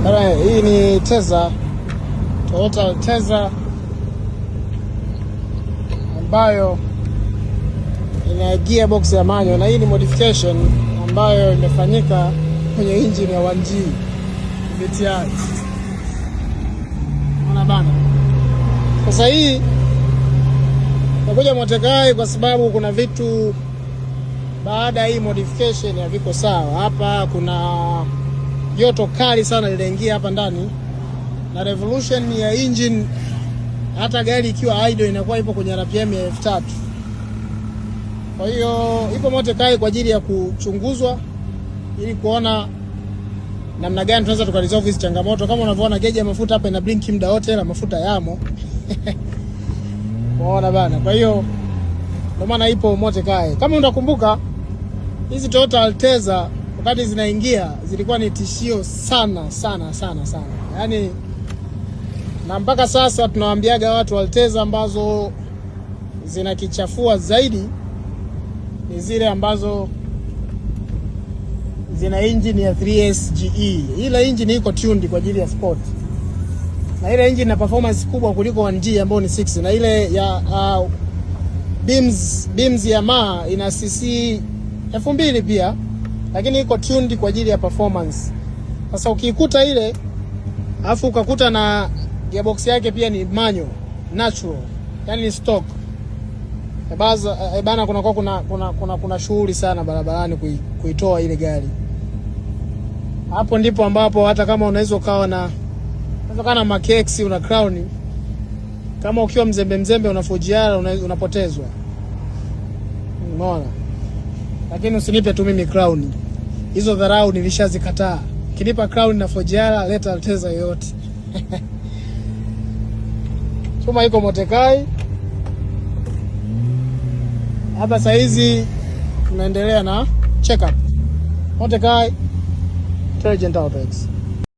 Bana, hii ni Teza, Toyota Teza ambayo ina gearbox ya manual, na hii ni modification ambayo imefanyika kwenye engine ya 1G VTI. Unaona bana. Sasa hii nakuja Motekai kwa sababu kuna vitu baada ya hii modification haviko sawa. Hapa kuna joto kali sana linaingia hapa ndani na revolution ya engine, hata gari ikiwa idle inakuwa ipo kwenye RPM ya 3000. Kwa hiyo ipo Motekai kwa ajili ya kuchunguzwa ili kuona namna gani tunaweza tukaresolve hizi changamoto. Kama unavyoona geji ya mafuta hapa ina blink muda wote na mafuta yamo. Unaona bana. Kwa hiyo ndio maana ipo Motekai. Kama unakumbuka hizi Toyota Alteza wakati zinaingia zilikuwa ni tishio sana sana sana sana, yaani, na mpaka sasa tunawaambiaga watu Alteza ambazo zinakichafua zaidi ni zile ambazo zina engine ya 3S GE. Ile engine iko tuned kwa ajili ya sport, na ile engine ina performance kubwa kuliko 1G ambayo ni 6, na ile ya Beams ya ma ina CC 2000 pia, lakini iko tuned kwa ajili ya performance. Sasa ukiikuta ile alafu ukakuta na gearbox yake pia ni manual natural, yani ni stock ebaza ebana, kuna kuna shughuli sana barabarani kuitoa ile gari. Hapo ndipo ambapo hata kama unaweza ukawa na unaweza ukawa na Mark X una Crown, kama ukiwa mzembe mzembe una 4GR unapotezwa, umeona. Lakini usinipe tu mimi Crown, hizo dharau nilishazikataa. Kinipa Crown na 4GR, leta Alteza yoyote. Chuma iko Motekai hapa saizi, tunaendelea na check up. Motekai, Intelligent Autoworks.